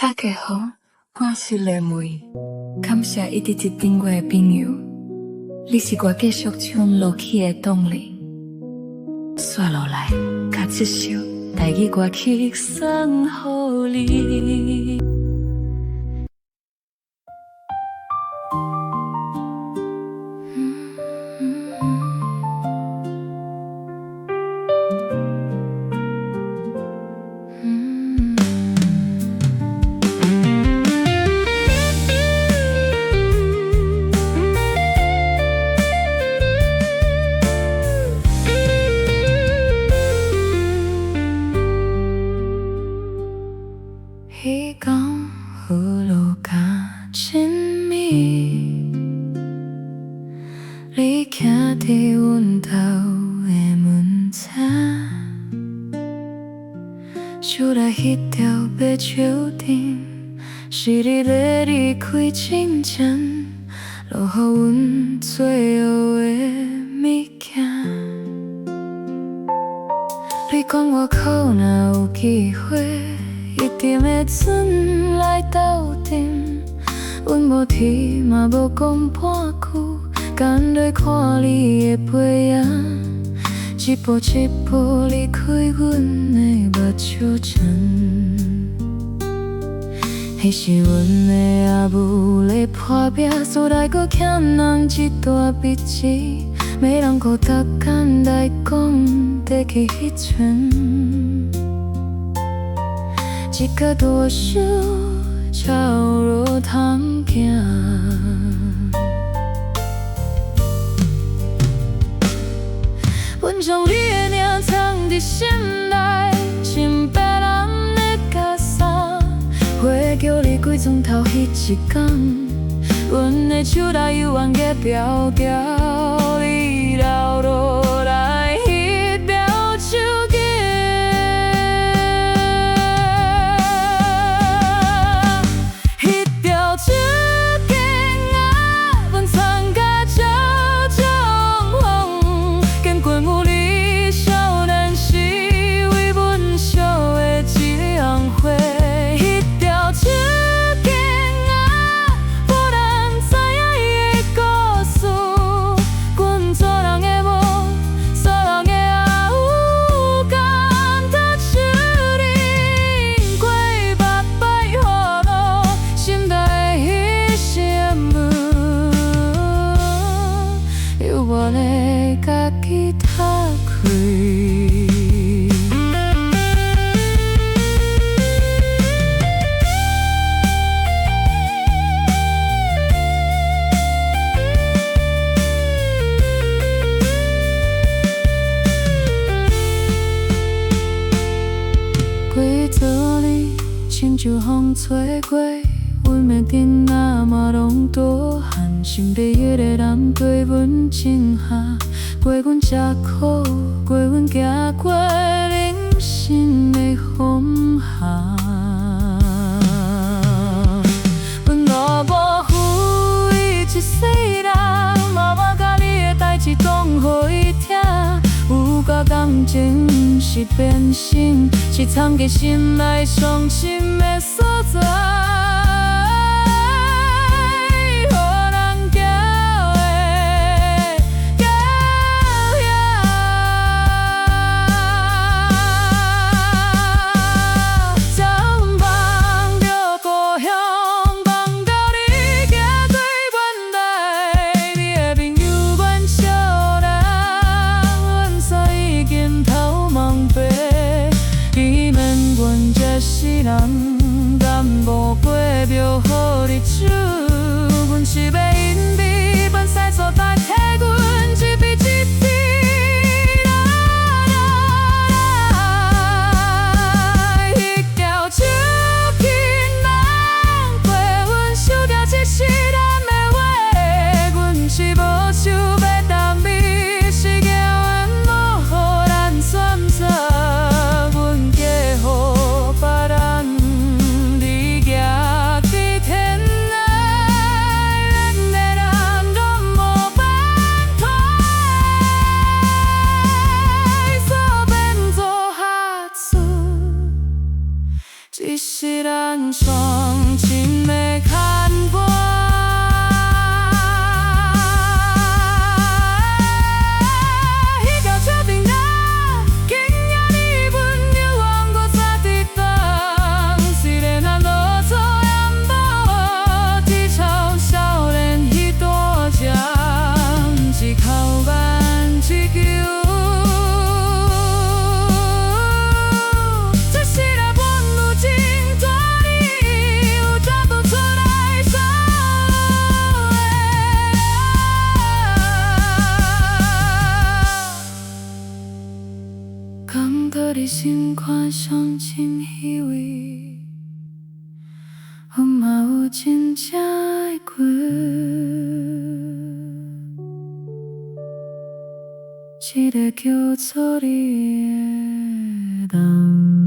大家好，我是麗梅，感謝一直支持我的朋友，你是我繼續唱落去的動力。紲落來，共這首台語歌曲送予你。彼工雨落甲真暝，你徛佇阮兜的門前，手內彼條白手巾，是你欲離開進前，留予阮最後的物件。你講外口若有機會，一定會轉來鬥陣。阮無提嘛無講半句，干焦看你的背影，一步一步離開阮的目睭前。彼時阮的阿母咧破病，厝內閣欠人一大筆錢，欲人顧逐工來講得去彼陣。一跤大樹才有路通行。阮將你的名藏佇心內，穿別人的袈裟。火叫你幾床頭彼一工，阮的手內猶原月飄飄，你留落來彼條手巾。彼條手巾啊，阮藏甲這種風，經過有你少年時為阮燒的一紅火。彼條手巾啊，無人知影伊的故事。阮做人的某，做人的阿母，甘託手恁過百擺雨露，心內的彼扇門，猶原會家己打開。幾多年，親像風吹過，阮的囡仔嘛攏大漢，身邊彼个人對阮種下，過阮吃苦，過阮行過人生的風寒。阮若無負伊一世人，嘛無共你的代誌講予伊聽。有寡感情毋是變心，是藏佇心內上深的所在。予人行的到遐。才阮放著故鄉，放著你行過阮內，你的朋友阮少人，阮煞已經頭毛白。你免阮這世人，敢無過廟好日子，阮是欲飲美飯使做代替阮一筆一筆啦啦啦。彼條手巾仔過阮守著這世人的話，阮是無想欲淡美，是驚阮無予咱選擇，阮嫁予別人，你行佇天內，咱的雙親的牽掛。彼個笑柄仔，今仔日阮猶原閣紮佇當，雖然咱落做也無低頭少年彼大隻，一口挽一球。這世內阮有真大理，有淡薄出來走的。感覺你心肝上真彼位，阮嘛有真正愛過。一个叫做你的人。